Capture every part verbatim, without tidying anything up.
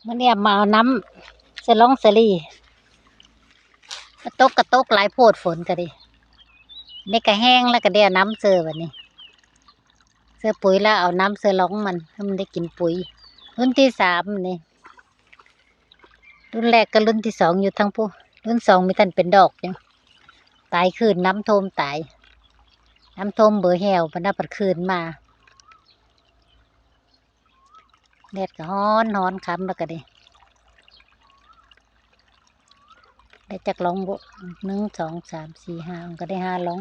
มื้อนี้มาเอาน้ำใส่หลองสาลี มาตกกะตกหลายโพด ฝนกะดี นี่กะแห้งแล้วกะได้เอาน้ำใส่บัดนี้ ใส่ปุ๋ยแล้วเอาน้ำใส่หลองมัน ให้มันได้กินปุ๋ย รุ่นที่สามนี่ รุ่นแรกกับรุ่นที่สองอยู่ทางพู้น รุ่นสองมีแต่เป็นดอกอยู่ ตายคืน น้ำท่วมตาย น้ำท่วมเบอร์แห้ว ปะนะ ปัดคืนมา แดดกะฮ้อนฮ้อน ค่ำแล้วกะดี ได้จักหลองบุ หนึ่ง สอง สาม สี่ ห้า ก็ได้ห้าหลอง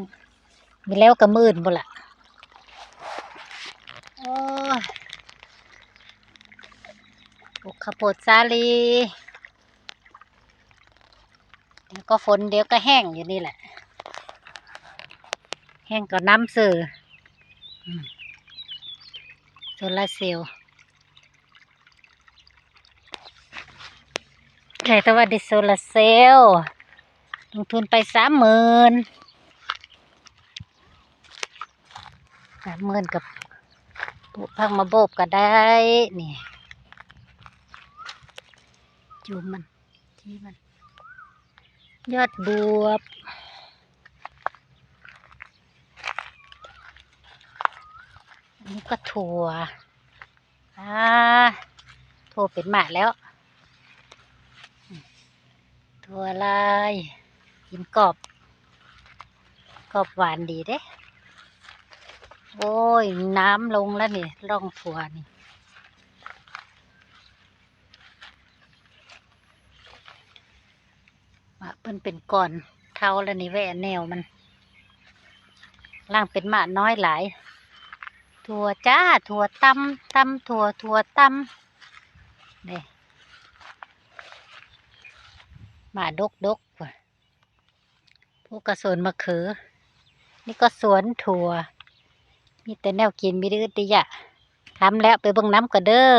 มีแล้วกะมื้ออื่นพุ้นละ โอ้ย ปลูกข้าวโพดสาลี เดี๋ยวก็ฝน เดี๋ยวก็แห้งอยู่นี่แหละ แห้งก็น้ำใส่ อืม โซลาร์เซลล์ ใช่ แต่ว่าได้โซลาร์เซลล์ ลงทุนไปสามหมื่น สามหมื่นกับปลูกผักมาโบกก็ได้ นี่ จูมมัน ที่มัน ยอดบวบ อันนี้ก็ถั่ว อ่า ถั่วเป็นหมากแล้ว ถั่วลาย กินกรอบ กรอบหวานดีเด้ โอ้ย น้ำลงแล้วนี่ ร่องถั่วนี่ หมากเพิ่นเป็นก้อนเท่าแล้วนี่ แหว่แนวมัน ล่างเป็นหมากน้อยหลาย ถั่วจ้า ถั่วตำ ตำถั่ว ถั่วตำ นี่ หมากดกดกว่ะ พวกกะสวนมะเขือ นี่ก็สวนถั่ว มีแต่แนวกิน มีแต่อึดแต่อยาก ค่ำแล้ว ไปเบิ่งน้ำกันเด้อ